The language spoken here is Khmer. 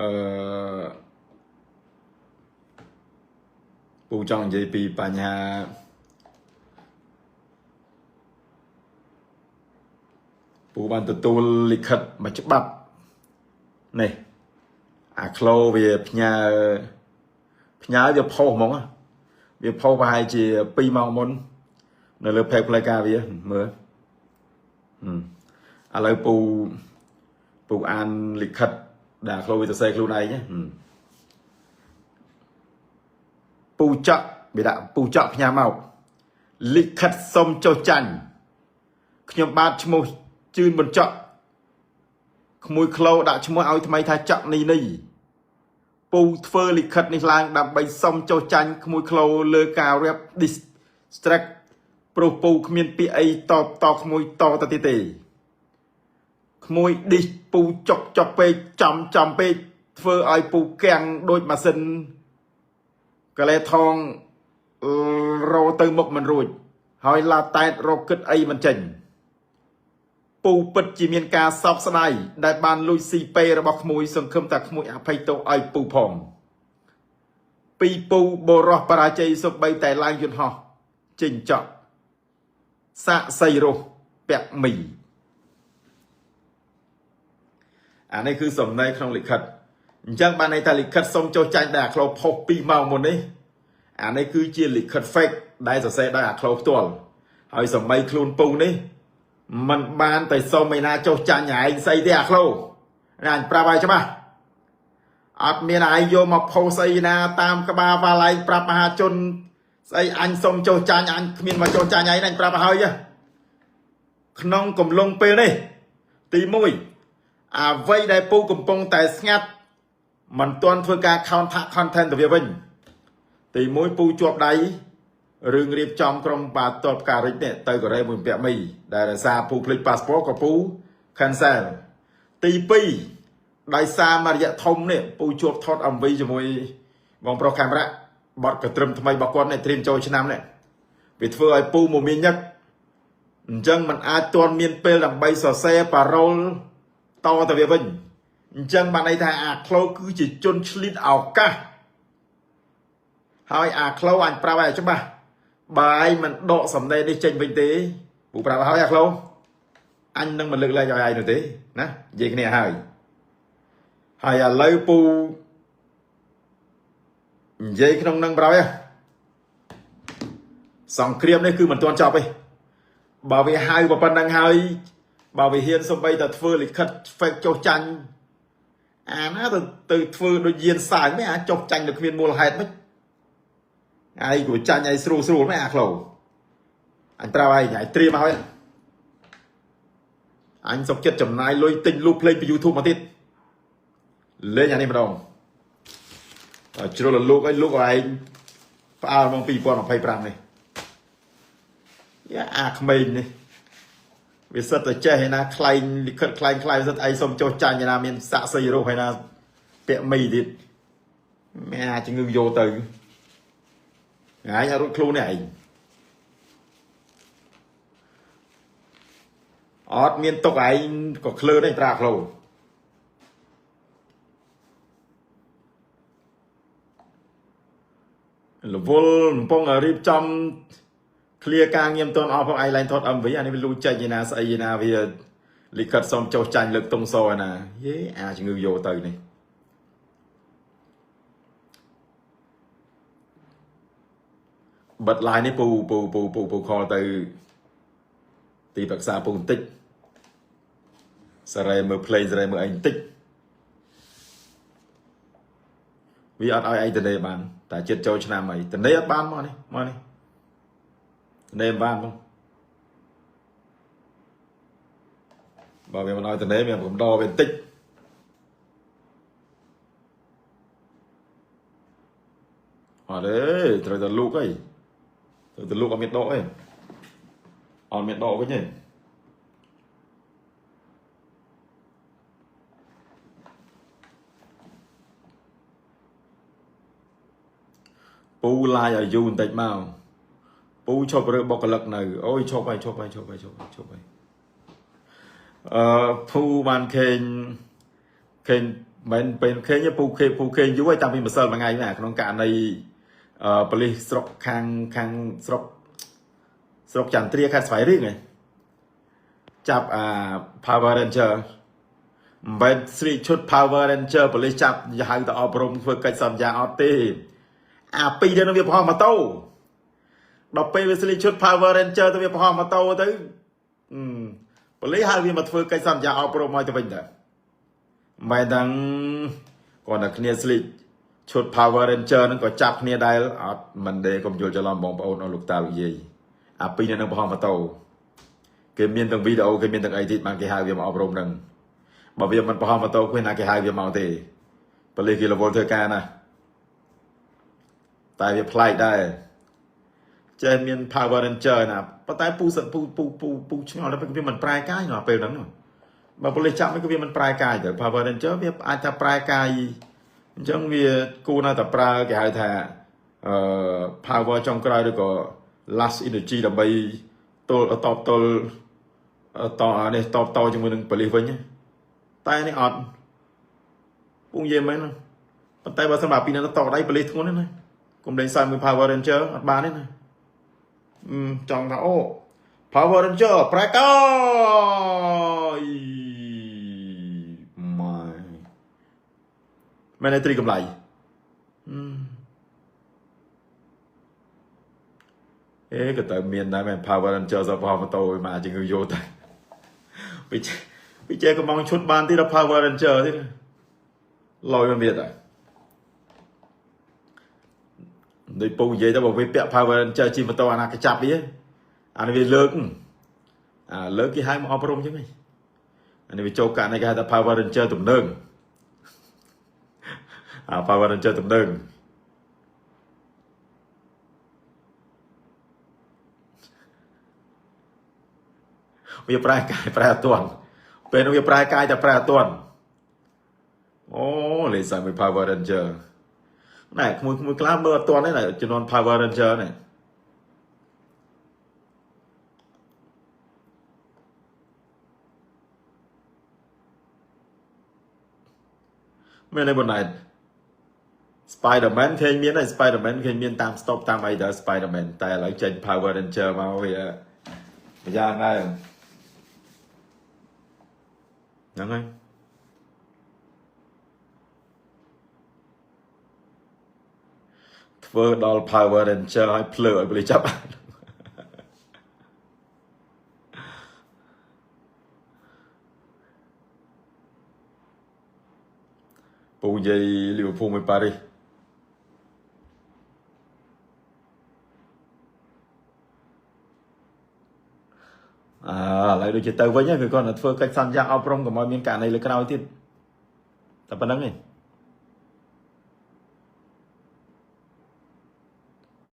អឺពូចង់និយាយពីបញ្ហាពូបានទទួលលិខិតមួយច្បាប់នេះអាក្លូវាផ្ញើផ្ញើវាផុសហ្មងវាផុសប្រហែលជា2ម៉ោងមុននៅលើ page ផ្លូវការវាមើលឥឡូវពូពូអានលិខិតដែលអាក្លូវាសរសេរខ្លួនឯងពូចក់វាដាក់ពូចក់ផ្ញើមកលិខិតសុំចុះចាញ់ខ្ញុំបាទឈ្មោះជឿនបញ្ចក់ក្មួយក្លោដាក់ឈ្មោះឲ្យថ្មីថាចក់នីនីពូធ្វើលិខិតនេះឡើងដើម្បីសុំចុះចាញ់ក្មួយក្លោលើការរៀប distract ព្រោះពូគ្មានពាក្យអីតបតក្មួយតទៅទៀតទេក្មួយឌីសពូចុកចុកពេកចំចំពេកធ្វើឲ្យពូកាំងដូចម៉ាស៊ីនកលេថងរោទៅមុខមិនរួចហើយឡាតែតរកគិតអីមិនចេញពូពិតជាមានការសោកស្ដាយដែលបានលួចស៊ីពេរបស់ក្មួយសង្ឃឹមថាក្មួយអភ័យទោសឲ្យពូផងពីពូបរោះបរាជ័យសុបីតែឡើងយន្តហោះចេញចក់សាក់សីរស់ពាក់មីអានេះគឺសំណេរក្នុងលិខិតអញ្ចឹងបានន័យថាលិខិតសុំចុះចាញ់ដែលអាក្លោផុស2ម៉ោងមុននេះអានេះគឺជាលិខិត fake ដែលសរសេរដោយអាក្លោផ្ទាល់ហើយសម័យខ្លួនពូនេះมันបានតែសុំឯណាចុះចាញ់ឯងស្អីទេអាក្លោណាអញប្រាប់ឲ្យច្បាស់អត់មានឯងយកមកផុសស្អីណាតាមក្បាលវ៉ាឡៃប្រាប់មហាជនស្អីអញសុំចុះចាញ់អញគ្មានមកចុះចាញ់ឯងអញប្រាប់ឲ្យក្នុងកំឡុងពេលនេះទី1អ្វីដែលពូកំពុងតែស្ងាត់មិនទាន់ធ្វើការ counter content ទៅវាវិញទី1ពូជាប់ដៃរឿងរៀបចំក្រុមបាល់ទាត់ផ្ការិចនេះទៅកូរ៉េមួយពាក់មីដែលរសារពូភ្លេចប៉ាសពតក៏ពូ cancel ទី2ដោយសារមករយៈធំនេះពូជាប់ថត MV ជាមួយបងប្រុសកាមេរ៉ាបត់កត្រឹមថ្មីរបស់គាត់នេះត្រៀមចូលឆ្នាំនេះវាធ្វើឲ្យពូមកមានញឹកអញ្ចឹងมันអាចទាន់មានពេលដើម្បីសរសេរប៉ារ៉ូលតទៅវាវិញអញ្ចឹងបានន័យថាអាក្លូគឺជាជនឆ្លៀតឱកាសហើយអាក្លូអញប្រាប់ឲ្យច្បាស់បើឯងមិនដកសំណេរនេះចេញវិញទេពូប្រាប់ឲ្យអាក្លូអញនឹងមិនលើកលែងឲ្យឯងនោះទេណានិយាយគ្នាហើយហើយឥឡូវពូនិយាយក្នុងនឹងប្រយសង្គ្រាមនេះគឺមិនទាន់ចប់ទេបើវាហៅប៉ុណ្្នឹងហើយបើវាហ៊ានសំបីតែធ្វើលិខិត fake ចុះចាញ់អាណាទៅទៅធ្វើដូចយានសាយមិនអាចចុះចាញ់នៅគ្មានមូលហេតុមិនឯងក៏ចាញ់ឯងស្រួលស្រួលមិនអាក្លោអញប្រាប់ឯងឯងត្រៀមឲ្យអញសុកចិត្តចំណាយលុយទិញលូភ្លេងពី YouTube មកទៀតលេងអានេះម្ដងជ្រុលលូកឲ្យលូកឲ្យឯងផ្អើលមក2025នេះយ៉ាអាក្មេងនេះវាសិតតែចេះឯណាខ្លែងលិខិតខ្លែងខ្លែងសិតឯងសុំចុះចាញ់ឯណាមានសាក់សីរោះឯណាពាក់មីទៀតមែអាជំងឺយកទៅឯងអត់រួចខ្លួនទេឯងអត់មានទុកឯងក៏ក្លឿនដែរប្រាក្លូរវល់កំពុងរៀបចំឃ្លាការងារមិនទាន់អស់ផងឯងឡើងថត MV អានេះវាលូចេញឯណាស្អីឯណាវាលិខិតសុំចុះចាញ់លើកតុងសឯណាយេអាជំងឺយកទៅនេះបិទ line នេះពូពូពូពូពូខលទៅទីប្រឹក្សាពូបន្តិចសារ៉េមើលភ្លេងសារ៉េមើលអីបន្តិចវាអត់ឲ្យឯងតនេបានតែចិត្តចូលឆ្នាំអីតនេអត់បានមកនេះមកនេះតនេបានមកបើវាមិនឲ្យតនេវាកំដរវាបន្តិចអត់ទេត្រូវតែលូកអីត្រូវតែលូកអត់មានដកអីអត់មានដកវិញទេពូឡាយឲ្យយូរបន្តិចមកពូឈប់រើបុគ្គលិកនៅអូយឈប់ហើយឈប់ហើយឈប់ហើយឈប់ហើយឈប់ហើយអឺពូបានខេងខេង មិនពេលឃើញពូខេពូខេយូរហើយតាំងពីម្សិលមួយថ្ងៃណាក្នុងករណីអឺប៉ូលីសស្រុកខាងខាងស្រុកស្រុកចន្ទ្រាខេត្តស្វាយរៀងឯងចាប់អា Power Ranger មិនមែនស្លៀកឈុត Power Ranger ប៉ូលីសចាប់ហៅទៅអប់រំធ្វើកិច្ចសន្យាអត់ទេអាពីរនឹងវាប្រហោះម៉ូតូដល់ពេលវាស្លៀកឈុត Power Ranger ទៅវាប្រហោះម៉ូតូទៅប៉ូលីសហៅវាមកធ្វើកិច្ចសន្យាអប់រំឲ្យទៅវិញតើមិនដឹងគាត់តែគ្នាស្លៀកឈុត Power Ranger ហ្នឹងក៏ចាប់គ្នាដែរអត់មិនទេកុំយល់ច្រឡំបងប្អូនអស់លោកតាលោកយាយអាពីរនឹងប្រហោះម៉ូតូគេមានទាំងវីដេអូគេមានទាំងអីទៀតបានគេហៅវាមកអប់រំហ្នឹងបើវាមិនប្រហោះម៉ូតូគ្មានណាគេហៅវាមកទេប៉ូលីសគេរវល់ធ្វើការណាតែវាប្លែកដែរចេះមាន Power Ranger ណាប៉ុន្តែពូពូពូពូពូឆ្ងល់តែវាមិនប្រែកាយនៅពេលហ្នឹងបើប៉ូលីសចាប់មិនក៏វាមិនប្រែកាយទៅ Power Ranger វាអាចថាប្រែកាយអញ្ចឹងវាគួរណាស់តែប្រើគេហៅថាអឺ power ចុងក្រោយឬក៏ last energy ដើម្បីទល់តបទល់តនេះតបតជាមួយនឹងប៉ូលីសវិញតែនេះអត់ពងនិយាយមែនប៉ុន្តែបើសិនបើពីនឹងតដៃប៉ូលីសធ្ងន់ណាកុំលេងសើចមួយ Power Ranger អត់បានទេណាចង់ថាអូ Power Ranger ប្រែកាយម៉ែមែនទេត្រីកម្លៃអេក៏ទៅមានដែរមែន Power Ranger សពម៉ូតូមកជំងឺយោទៅពីពីចេះកំងឈុតបានទៀតដល់ Power Ranger ទៀតលយមកទៀតដែរដូចពូនិយាយទៅបើវាពាក់ Power Ranger ជិះម៉ូតូអាណាគេចាប់វាអានេះវាលើកអាលើកគេហៅមកអប់រំចឹងហីអានេះវាចូលករណីគេហៅថា Power Ranger ទំនើងអា Power Ranger ទំនើងវាប្រែកាយប្រែអត់ទាន់ពេលនោះវាប្រែកាយតែប្រែអត់ទាន់អូលេងសាមួយ Power Ranger ណែក្មួយក្មួយខ្លះមើលអត់ទាន់ទេណាជំនាន់ Power Ranger នេះមានឯបងណែ Spider-Man ឃើញមានហើយ Spider-Man ឃើញមានតាម stop តាមអីទៅ Spider-Man តែឥឡូវចេញ Power Ranger មកវាម្យ៉ាងដែរហ្នឹងហើយធ្វើដល់ Power Ranger ឲ្យភ្លើឲ្យប៉ូលីសចាប់បានពូនិយាយលីវើពូលមួយប៉ារីសអើឥឡូវដូចជាទៅវិញគឺគាត់ទៅធ្វើកិច្ចសន្យាអប់រំកុំឲ្យមានករណីលើក្រោយទៀតតែប៉ុណ្្នឹងឯង។